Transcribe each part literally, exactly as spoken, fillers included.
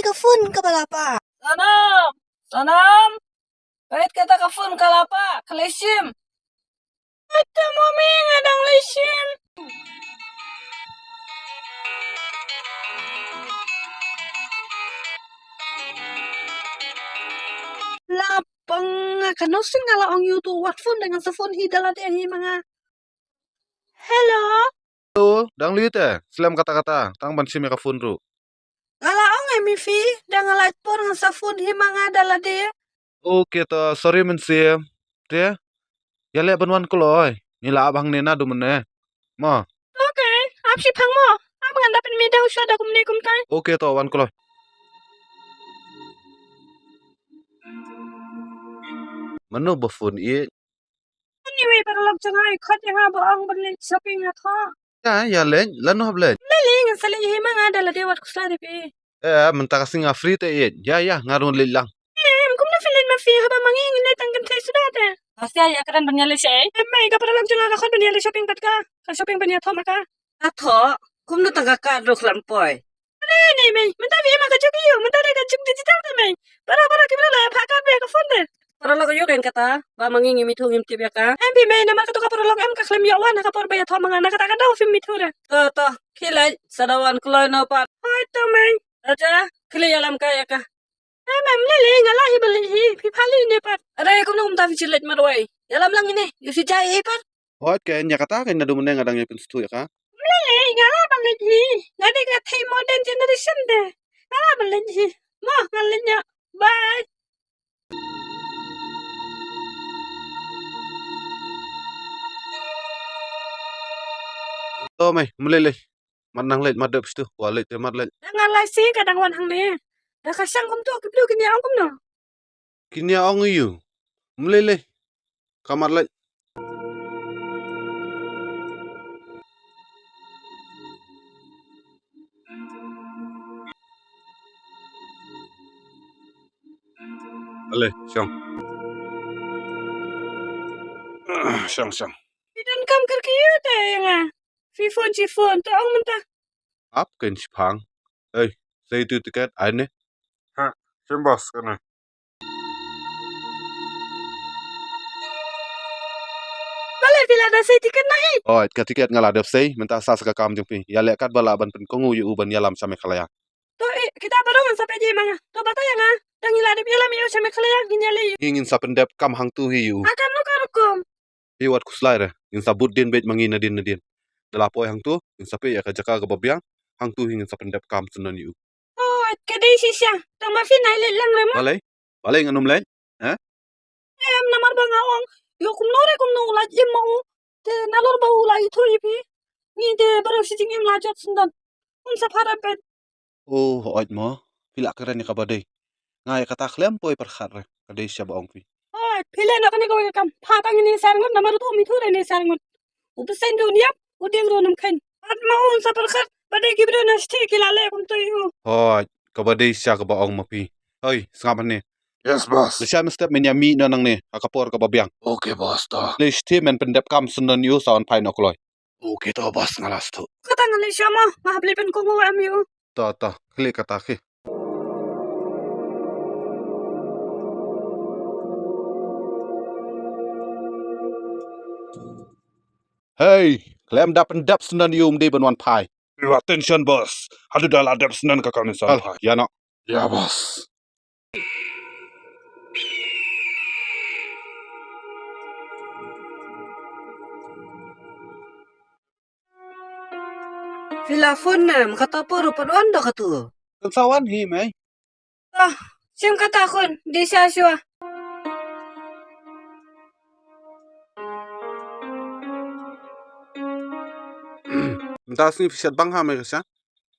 Ka phone kaba la pah. Sonam, Sonam. Peit kata ka phone ka la pah, ka leit shim. Ata mami, nga dang leit shim. La pang, nga ka nosing nga la ong ïa uto wat phone, dang sa phone hi da lade hi ma nga. Hello. Hello, dang leit te, slem katta katta, tang ban shim ïa ka phone ruh. Nga la ong ïa mi phi, dang la por ngan sa phone hi ma nga da lade. Okay to, sorry mynsiem. Te ïaleh ban wan kloi. Ngi la ap hangne naduh mynne. Mo. Okay, ap shipang mo. Ap ngan da pynmih da u shuwa da kumne kumtai. Okay to, wan kloi. Mano ba phone ïa? Anyway, paralok jong nga i khot ïa nga ba ong ban leit shopping ha thoh. Ïa, ïa leit, lano hap leit? Lei lei, ngan sa leit hi ma nga da lade, wat khuslai de phi. Eh, mynta ka sngi nga free te ïeit. Ïa, ïa, nga ruh leit lang. Em, kumno phi leit ma phi, haba ma ngi ngin leit tang kynthei suda te. Asia, ïa kren ban ïaleit shaei? Em mei, ka paralok jong nga ka khot ban ïaleit shopping pat ka. Ka shopping ban ïathoh ma ka. Ka thoh, kumno tang ka card ruh khlem poi. Are ne mei, mynta phi ïoh ma ka juk ïoh, mynta dei ka juk digital te mei. Para para ki briew la ïa phah card bad ka phone te. Paralok ïoh kein kata, ba ma ngi ngim ithuh ngim tip ïa ka. Em phi mei, namar kato ka paralok em ka khlem ïoh wan ha ka por ba ïathoh ma nga, na kata ka daw phim ithuh re. To to, khie leit, sa da wan kloi noh pat. Hooid to mei. Raja, khie leit ïalam kai ïa ka. Em em, lei lei, nga lah hi ba leit hi, phi phah leit ne pat. Are, kumno kumta phi shu leit marwei. Ïalam lang ine, ïoh shu jai hi pat. Hooid kein, ïa kata kein naduh mynne nga dang ïa pynsngewthuh ïa ka. Lei lei, nga lah ban leit hi. Nga dei ka thei modern generation te. Nga lah ban leit hi. Mo, nga leit noh. Bye. To mei, mlei lei. Mat nang leit, mat dep situ. Wa leit te mat leit. Nga lai si ka dang wan hangne. Da ka shang kumto ki briew kin ïa ong kumno? Kin ïa ong ïa u. Mlei lei. Ka mat leit. Ale, shong. Shong, shong. Phi donkam kyrkieh te ïa nga. Phi phone shi phone, to ong mynta. Ap kein shipang. Ei, sei tu tiket, ai ne. Ha, shim boss kane. Balei phi la da sei tiket na hi? Oi, ka tiket nga la dep sei, mynta sa sa ka kam jong phi. Ïaleh katba lah ban pynkohnguh ïa u ban ïalam sha Meghalaya. To, eh, kita baroh ngan sa peit ïa ma nga. To batai ïa nga. Tang ngi la dep ïalam ïa u sha Meghalaya, ngin ïaleh ïa u. Ngi ngin sa pyndep kam hangtu hi ïa u. Ha kano ka rukom? Hi wat khuslai re. Ngin sa bud dien beit ma ngi nadien nadien. Da la poi hangtu, ngin sa peit ïa ka jaka kaba biang. Hangtu hi ngin sa pyndep kam syndon ïa u. Oh, ka dei shisha. Tang ba phi nai leit lang re mo. Balei? Balei ngan ym leit? Ha? Em, namar ba nga ong, ïoh kumno re kumno u la im ma u. Te nalor ba u la ithuh ïa phi, ngi te baroh shi jingim la jot syndon. Um sa phah ra peit. Oh, hooid mo. Phi la kren ïa kaba dei. Nga ïa kata khlem poi pyrkhat re. Ka dei shisha ba ong phi. Hooid, phi leh noh kane kawei ka kam. Phah tang ine sar ngut namar uto um ithuh re ine sar ngut. U bseiñ ruh un ïap, u dieng ruh un ym kheiñ. Pat ma u un sa pyrkhat ba dei ki briew na shatei ki la leh kumto ïa u. Hooid, kaba dei shisha kaba ong ma phi. Hoi, sngap hangne. Yes, boss. Lashai mynstep men ïa mih noh nangne ha ka por kaba biang. Okay, boss, to. Leit shatei men pyndep kam syndon ïa u sa wan phai noh kloi. Okay, to, boss, nga la sngewthuh. Kata ngan leit shuwa mo, nga hap leit pynkohnguh em ïa u. To, to, khie leit kata khie. Hei, khlem da pyndep syndon ïa u ym dei ban wan phai. Pay attention, boss. Haduh da la dep syndon ka kam sa wan phai. Ïa noh. Ïa, boss. Phi la phone ne em, kata por u pat wan da katu. Kan sa wan hi mei. Ah, shim kata khun, dih sha shuwa. Mynta sngi phi shet bang ha mei ka sha?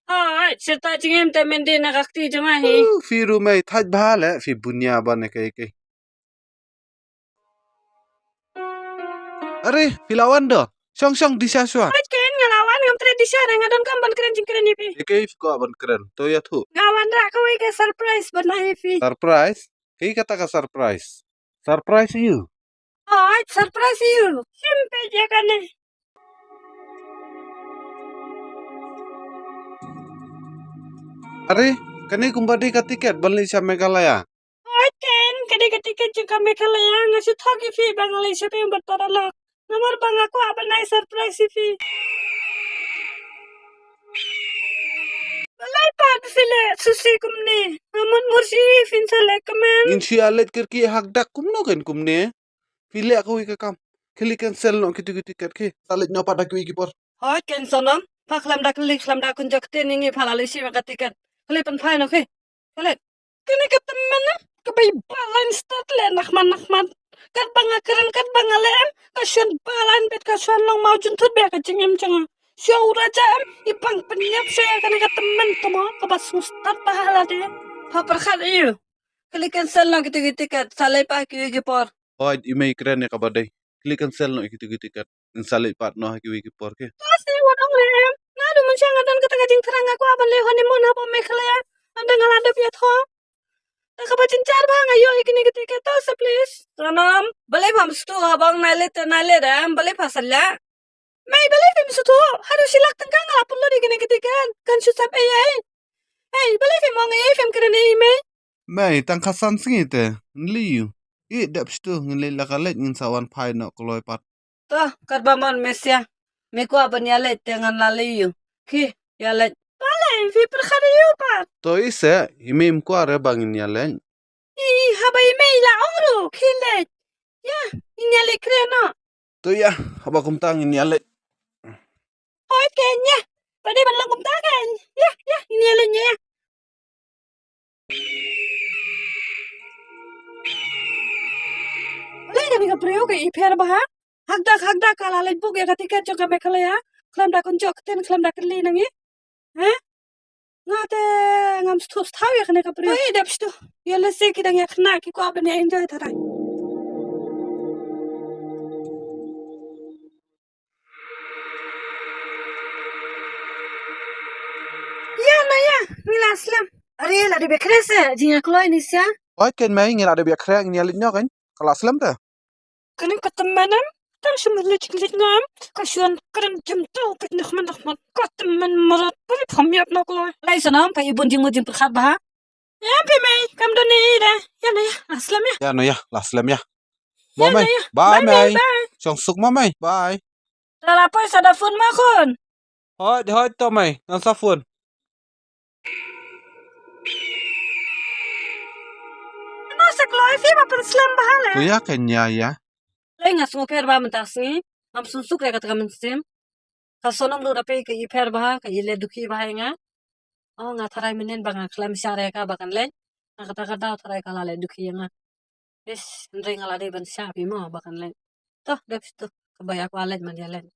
Ah, ai, shet ta jingim te men dih na ka kti jong nga hi. Uh, phi ruh mei thait bha le, phi bunia ban ne kei kei. Are, phi la wan doh. Shong shong dih sha shuwa. Hooid ken, nga la wan, ngam treh dih sha re, nga donkam ban kren jingkren ïa phi. Ïa kei phi kwah ban kren, to ïathuh. Nga wanrah kawei ka surprise ban ai ïa phi. Surprise? Kaei kata ka surprise? Surprise ïa u? Hooid, surprise ïa u. Shim peit ïa kane. Are, Kane kumba dei ka tiket ban leit sha Meghalaya. Hooid Ken, ka dei ka tiket jong ka Meghalaya, nga shu thok ïa phi ba nga leit sha phi bad paralok. Namar ba nga kwah ban ai surprise ïa phi. Balei pat phi leh susi kumne? Nga mut mursi phin sa leh kmen. Ngin shu ïa leit kyrkieh hakdak kumno kein kumne. Phi leh kawei ka kam. Khie leit cancel noh kito ki tiket, khie. Sa leit noh pat ha kiwei ki por. Hooid Ken Sonam, pha khlem da kylli khlem da kynjoh ktien ïa ngi, pha la leit shim ïa ka tiket. Khie leit pynphai noh, khie. Khie leit. Kane ka tymmen, kaba i balance tat leh nakhmat nakhmat. Katba nga kren katba nga leh em, ka shu balance bad ka shu long maw jynthut bad ka jingim jong nga. Shu ura ja em, i pang pynïap shu ïa kane ka tymmen to mo, kaba sngewstad bha lade. Pha pyrkhat ïa u. Khie leit cancel noh kito ki tiket, sa leit pat ha kiwei ki por. Hooid, i mei kren ïa kaba dei. Khie leit cancel noh kito ki tiket. Ngin sa leit pat noh ha kiwei ki por, khie. To seh wat ong re em. Naduh mynshuwa nga don kata ka jingthrang, nga kwah ban leit honeymoon hapoh Meghalaya. Hynrei nga la dep ïathoh. Da kaba jynjar bha nga ïoh ïa kine ki tiket, to seh please. Sonam, balei pham sdang, haba ong nai leit te nai leit em, balei pha sa leh? Mei, balei phim sngewthuh? Haduh shi lak tyngka nga la pynlut ïa kine ki tiket. Kan shu sap ei ei. Hei, balei phim ong ei ei, phim kren ei ei mei? Mei, tang khatsan sngi te. Nli ïu. Ïeh dep sdang, ngin leit la ka leit, ngin sa wan phai noh kloi pat. To, katba mon me sia. Me kwah ban ïa leit te ngan la lei ïu. Khie, ïa leit. Balei phi pyrkhat ïa u pat? To i se, i mei im kwah re ba ngin ïa leit. I, haba i mei la ong ruh, khie leit. Ïa, ngin ïa leit kren noh. To ïa, haba kumta ngin ïa leit. Hooid Ken ïa. Ba dei ban long kumta Ken. Ïa, ïa, ngin ïa leit ïa. Lei kane ka briew ka i pher bha. Hakdak hakdak ka la leit book ïa ka tiket jong ka Meghalaya. Khlem da kynjoh ktien, khlem da kylli na ngi. He? Nga te ngam sngewthuh ïa kane ka briew. Oi, dep sdang. Ïa lehse ki dang ïa khynnah, ki kwah ban ïa enjoy tharai. Ïa na ïa, ngi la slem. Are, la dep ïa khreh se, jingïakloi ni sia. Hooid Ken mei, ngi la dep ïa khreh, ngin ïa leit noh Ken. Ka la slem te. Kane ka tymmen em, tang shu mut leit leit ngam, ka shu wan kren jingthaw ka nakhmat nakhmat. Ka tymmen mrad, balei pham ïap noh kloi. Lei Sonam, pha i bun jingmut jingpyrkhat bha. Ïa phi mei, kam don ei ei de. Ïa na ïa, la slem ïa. Ïa na ïa, la slem ïa. Mo mei, bye mei. Shong suk mo mei, bye. Te la poi sa da phone mo khun. Hooid, hooid to mei, ngan sa phone. Ano sa kloi phi ba pynslem bha le. To ïa Ken ïa ïa. Lei nga sngewpher bha mynta sngi. Ngam sngewsuk re kata ka mynsiem. Ka Sonam ruh da phi ka i pher bha, ka i leh dukhi bha ïa nga. O nga tharai mynnin ba nga khlem shah re ka ba kan leit. Nga kata ka daw tharai ka la leh dukhi ïa nga. Ish, hynrei nga la dei ban shah phi mo ba kan leit. To, dep sdang, kaba ïa kwah leit man ïa leit.